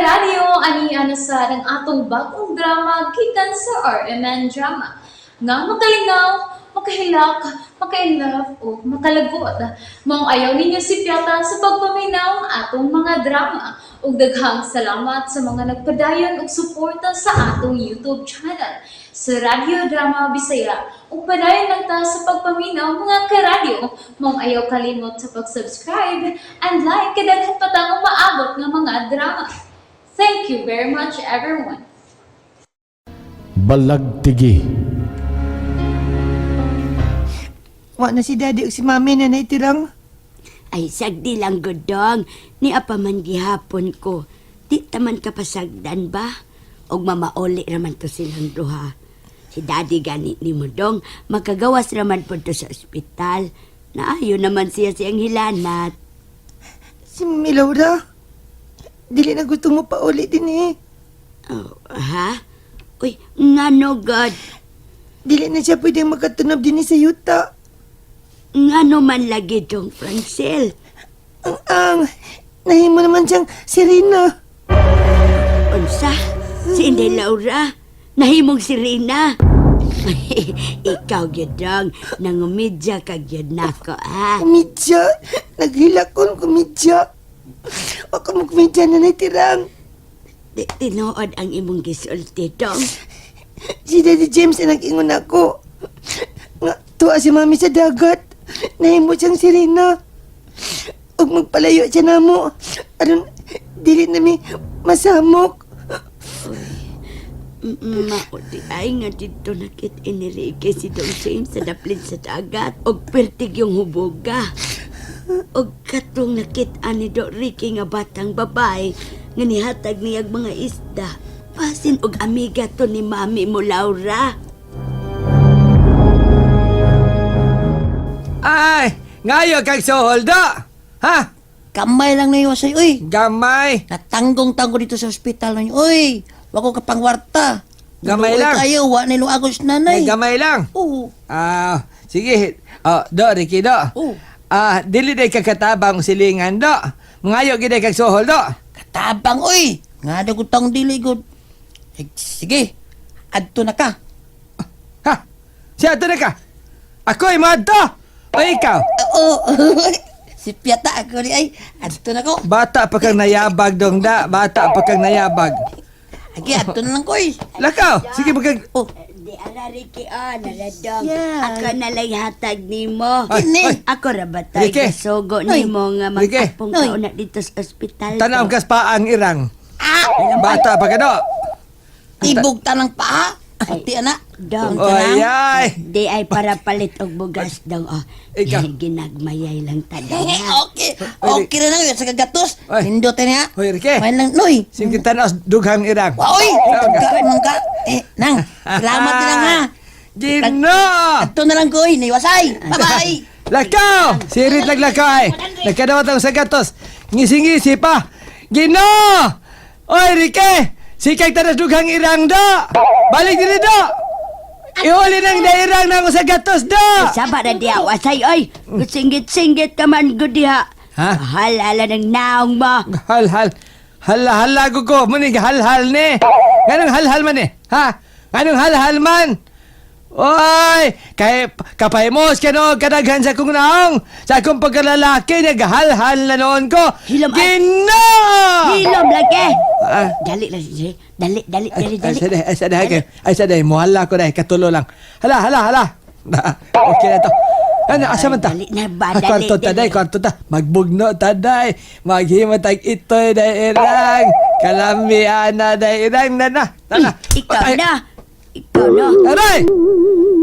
Karadyo, ani na sa ang atong bagong drama gikan sa RMN Drama. Nga makalingaw, makahilak, makainlove o makalagot. Maong ayaw ninyo sipyata sa pagpaminaw ang atong mga drama. Ug daghang salamat sa mga nagpadayon og suporta sa atong YouTube channel sa Radyo Drama Bisaya. Ug padayon lang ta sa pagpaminaw, mga karadyo. Maong ayaw kalimot sa pag-subscribe and like kay daghan pa tang umaabot nga mga drama. Thank you very much, everyone. Balagtigi. Wa na si daddy ug si mami na naitirang. Ay, sagdi lang gudong. Ni apa man gihapon ko. Di taman ka pasagdan ba? Og mamaoli raman to silang duha. Si daddy gani ni mo dong, makagawas raman po to sa ospital. Naayo naman siya siyang hilanat. Si Mami Laura. Dili na gusto mo pa uli din eh. Oh, ha? Uy, ngano God? Dili na siya pwedeng makatunob din eh sa yuta. Ngano man lagi dong, Francel? Ang nahimo naman siyang sirena. Unsa? Si Inday Laura? Nahimong si Rina? Ikaw gyud dong, nangumidya ka gyud nako ha. Kumidya. Naghilakon kumidya. Wa ka mo kumidya na naitirang. Tinuod ang imong gisulti dong. Si Daddy James ang nag-ingon ako. Nga, tuwa si mami sa dagat. Nahimo siyang sirena. Ug magpalayo siya namo. Aron, dili na mi masamok. Maudi ay nga dito nakit inirike si Dong James sa daplin sa dagat. Og pertig yung huboga. Og katong nakit ani do Ricky nga batang babae nga nihatag niyag mga isda. Pasin og amiga to ni mami mo Laura. Ay, ngayo kag suhol do. Ha? Kamay lang na iwasay, uy. Gamay. Natanggong-tanggo dito sa ospital na uy. Wako ka pangwarta. Gamay Luoy lang. Kayo, wa nilo agos nanay. Ay, gamay lang. Oo. Ah, sige. Oh, do Ricky do. Oo. Ah, dili day kakatabang silingan do. Ngayo gid kag suhol do. Katabang, uy. Nga daw kong taong dili, good. Eh, sige, adto na ka. Ha? Siya ato na ka. Ako'y maadto. O ikaw, Oo. Si Piata ako ni ay. Adto na ko. Bata pa kang nayabag dong da. Bata pa kang nayabag. Agi, adto na lang ko, uy. Lakaw. Sige magkag. Oh, Di ara Ricky oh, naladong. Yeah. Ako na lang hatag nimo. Ay, Kini. ay. Ako ra ba tayo Ricky. gasugo Noy. nimo nga Ricky. mag-apong Noy. kauna dito sa ospital. Tanaw kas paang irang. Ah! Bata pa ka do. Ibog ta ng paa. Ati, ana. Dong. Oy, ay. Di ay para palit og bugas dong. Oh. Ikaw. Ginagmayay lang ta dong. Eh, ha? okay. Okay na lang. Sa kagatos. Oy. Nindot na niya. Hoy, Ricky. May lang, noy. Sige tanaw dughang irang. Wa, oy! Tawag ka. Ka, man ka. Eh, nang, salamat na lang ha. Ginoo! Adto na lang ko, oy. Naiwasay. Bye-bye. Lakaw! Sirit lang lakaw ay. Nagkadawat ang sagatos. Ngisi-ngisi pa. Ginoo! Oy, Ricky! Sikag tanas dughang irang do! Balik diri do! Iuli nang dairang na ako sa gatos do! Saba na diha wasay oy. Singgit-singgit ka man gud diha. Ha? Halala ng naong mo. Hal hal. Hala hala ko ko. Muni hal-hal ni. Ganong hal-hal man eh. Ha? Ganong hal-hal man? Oy, kay kapahimos ka no kadaghan sa akong naong. Sa akong pagkalalaki naghalhal na noon ko. Hilom, ay. Ginoo! Hilom lagi. Ah. Dali lang sige. Dali dali dali Ay, dali. sa day, ay, sa day, ay, sa day, muhala ko day, katulo lang. Hala, hala, hala. Okay na to. Ano, asa man ta? Dali na ba, Ah, dali, kwarto ta dali. day, kwarto ta. Magbugno ta day. Maghimo tag itoy day irang. Kalami ana day irang na na. Tana. Ikaw Ay, na. Ikaw na. Aray!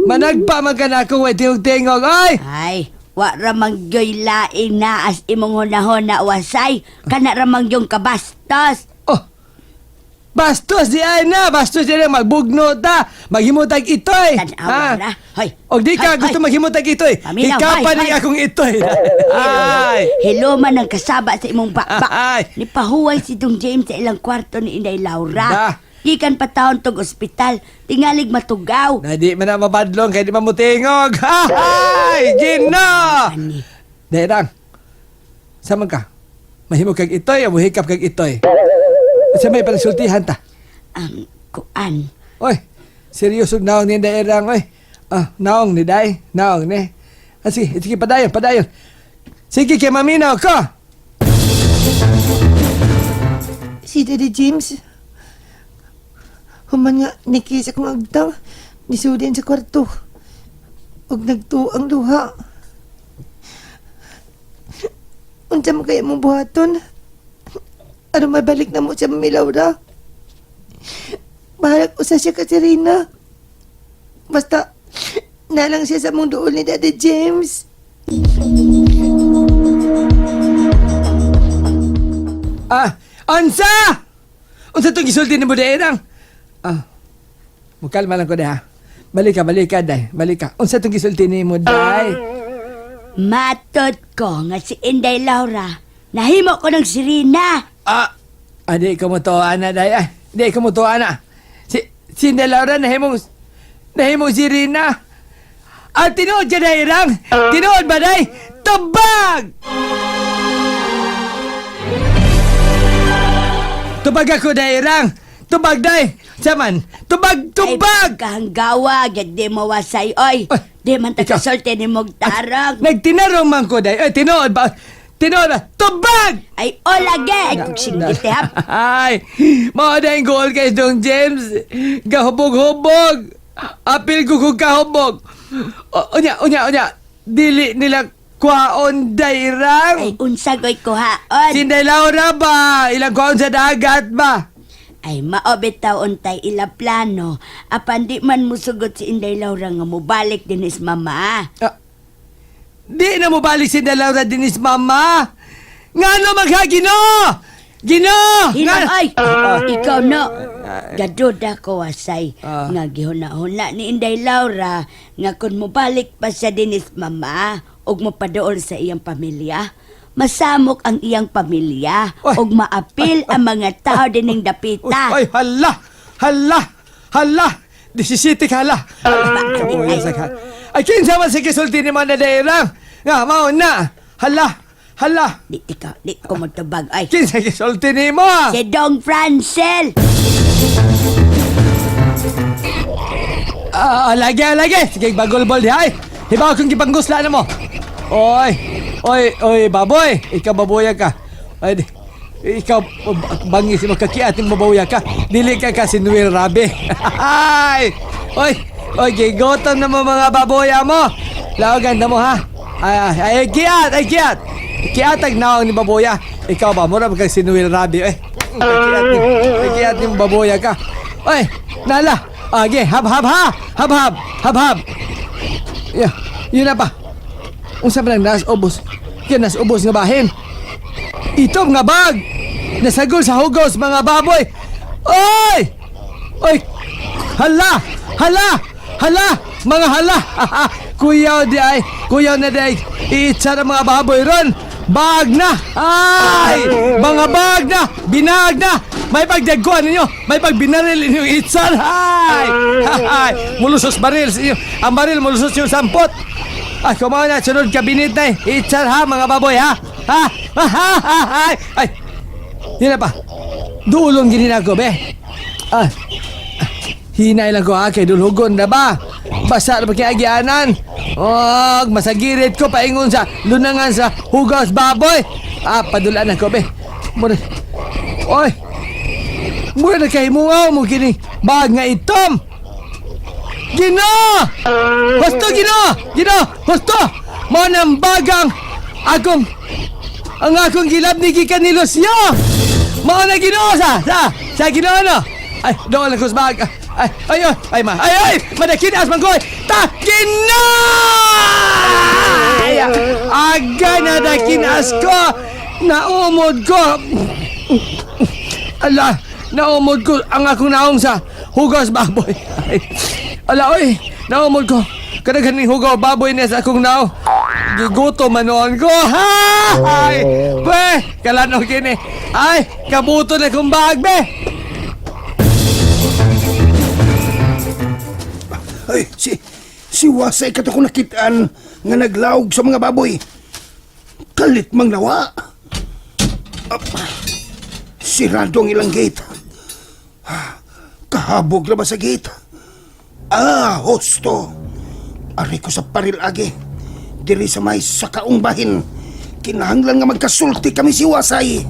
Managpa man ka na ako, way tingog-tingog, oy! Ay, wa ra man gyoy laing naas imong hunahona wasay. Kana ra man gyung kabastos. Oh! Bastos di ay na! Bastos di ay na! Magbugno ta! Maghimo tag itoy! Tan-awa ra. Hoy. Og di ka Hoy, gusto hoy. maghimo tag itoy. Paminaw, Ikaw pa hoy, ni hoy. akong itoy. Ay! Hello man ang kasaba sa imong bakbak. Ay. Nipahuway si Dong James sa ilang kwarto ni Inday Laura. Da. Gikan pa taon tog ospital, tingalig matugaw. Na di man na mabadlong kay di man mutingog. Ay! Gino! Ani. Dairang. Sa man ka? Mahimo kag itoy o muhikap kag itoy? Sa may pagsultihan ta. Kuan. Oy, seryoso naong ni Day Erang, oy. Ah, naong ni Day, naong ni. Ah, sige, sige, padayon, padayon. Sige, kay maminaw ko. Si Daddy James. Human nga nikis akong agtang. Nisudin sa kwarto. Ug nagtuo ang luha. Unsa man kaya mong buhaton? Aron mabalik na mo siya, Mami Laura. Bahalag usa siya ka Serena. Basta, nalang siya sa mong duol ni Daddy James. Ah, unsa! Unsa itong gisulti ni mo, Day Erang? Ah, mukalma lang ko, Day, ha? Balik ka, balik ka, Day. Balik ka. Unsa itong gisulti ni mo, Day? Matod ko nga si Inday Laura. Nahimo ko ng sirena. Ah, di ko mo to, ana, Day. Ah, di ko mo to, ana. Si Inday Laura, nahimong si Rina. Ah, tinuod ka, Day, Erang. Tinuod ba, Day? Tubag! Tubag ako, Day, Erang. Tubag, Day. Saman, tubag, tubag! Ay, kahanggawa, gad di mo wasay, oy. Oy, Di man ikaw. tagasulti ni mong tarong. Nagtinarong man ko, Day. Ay, tinuod ba? Tinuod ba? Tubag! Ay, olage! Ay, kung singgit, eh, hap. Ay, mao na yung goal kay Dong James. Gahubog-hubog. Apil ko kung kahubog. O, unya, unya, unya. Dili nila kwaon Ay, dairang. unsa ko'y kuhaon. Sinday Laura ba? Ilang kwaon sa dagat ba? Ay, maobit taw untay ila plano. Apan di man musugot si Inday Laura nga mubalik din is mama. Ah, di na mo balik si Laura dinis mama. Ngano magha Gino? Gino! Hinang Nga- ay, Ah. ikaw no. Gaduda ko wasay Ah. nga gihuna-huna ni Inday Laura nga kun mubalik pa siya dinis mama ug mopaduol sa iyang pamilya. Masamok ang iyang pamilya Oy. ug maapil ang mga tao dining Uy, dapita. ay, hala! Hala! Hala! Disisitik hala! Kabuya sa ka. Ay, kinsa man si kisulti ni Mana Dairang? Nga, mao na! Hala! Hala! Di ikaw, di ko motubag ay. Kinsa kisulti ni mo? Si Dong Francel. Ah, lagi, lagi! Sige, bagulbol di ay! Hibaw kong gipanggusla na mo! Oy! Oy, oy, baboy! Ikaw baboya ka. Ay, di. Ikaw, bangis mo kakiat yung baboya ka. Dili ka kasi Noel Rabi. Ay! Oy! Oy, gigotom na mo mga baboya mo! Laogan na mo ha! Ay, ay, ay, kiat! Ay, kiat! Kiat ang naong ni baboya. Ikaw ba, mura ba kang si Noel Rabi? Ay, kakiat ni, kakiat ni baboya ka. Oy, nala! Age, hab hab ha! Hab hab! Hab hab! Yeah, yun na pa. Unsa man ang nas ubos? Yan nas ubos nga bahin. Itom nga bag. Nasagol sa hugos mga baboy. Oy! Oy! Hala! Hala! Hala! Mga hala! Kuyaw di ay! Kuyaw na di ay! Iitsa ng mga baboy ron! Bag na! Ay! Mga bag na! Binag na! May pagdagkuhan ninyo! May pagbinaril inyong itsan! Ay! Ay! Mulusos baril sa inyo! Ang baril mulusos yung sampot! Ay, kumain na! Sunod kabinet na eh! Itsan ha mga baboy ha! Ha! Ha! Ha! Ha! Ay! Ay! Yun na pa! Dulong ginin ako, be! Ah! Hinay lang ko ha, kay dulhugon na ba? Basa na pakiagianan. Og, masagirit ko paingon sa lunangan sa hugas baboy. Ah, padulaan ako be. Mura. Oy. Mura na kay mungaw mo kini bag nga itom. Gino! Husto Gino! Gino! Husto! Mo nang bagang akong ang akong gilab ni gikan ni Lucio! Mao na Ginoo sa Ginoo no. Ay, doon lang ko sa bag. Ay, ay, ay, ay, ma, ay, ay, madakinas man ko. Ta, Ginoo! Ay, aga na dakinas ko. Naumod ko. Ala, naumod ko ang akong naong sa hugas baboy. Ay, ala, oy, naumod ko. Kadaghan ning hugaw baboy niya sa akong naong. Giguto man noon ko. Ha! Ay, be, kalano kini. Ay, kabuto na kong bag, be. Ay, si Wasay kato ko nakitaan nga naglawg sa mga baboy. Kalit mang nawa. Up. Sirado ang ilang gate. Kahabog na ba sa gate? Ah, hosto. Ari ko sa paril agi. Diri sa may sakaong bahin. Kinahanglan nga magkasulti kami si Wasay.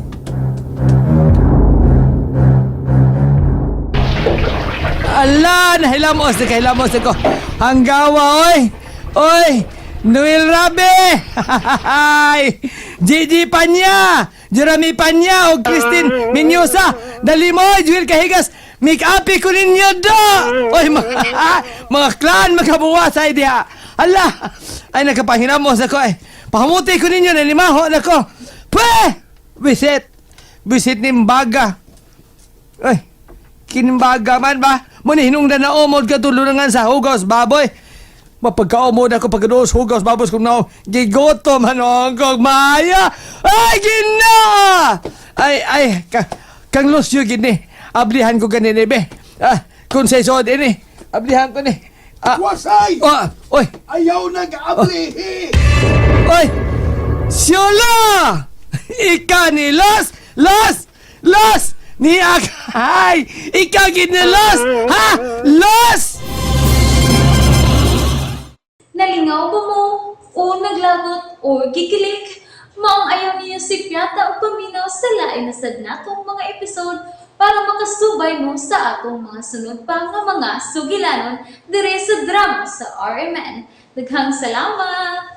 Ala, nahilamos, nakahilamos ako. Hanggawa, oy! Oy! Noel Rabe! Gigi Panya! Jeremy Panya o Christine Minyosa! Dali mo, oy, Jewel Kahigas! Make up ko ninyo do! Oy, mga, mga clan, makabuwasay diha! Ala! Ay, nakapanginamos ako ay. Pahamuti ko ninyo, nalimaho na ko. Pwe! Bisit! Bisit nimbaga. Ay, kinimbaga man ba? Muna hinungdan na umod ka tulungan sa hugaw baboy. Mapagkaumod ako pagkadoos hugaw baboy kung nao. Gigoto man ang kog maya. Ay, ginoo! Ay, ay, ka, kang Lucio gini. Ablihan ko ganini be. Ah, kung sa isod ini. Ablihan ko ni. Ah, Wasay! oh, oy, Ayaw nag-ablihi! oy! Siyolo! Ika ni Los! Los! Los! Ni Akay! Ikaw gid ni Los! Ha? Los! Nalingaw ba mo? O naglagot o gikilig? Maong ayaw niyo si Piata o paminaw sa lain na sad natong mga episode para makasubay mo sa atong mga sunod pa nga mga sugilanon dire sa drama sa RMN. Daghang salamat!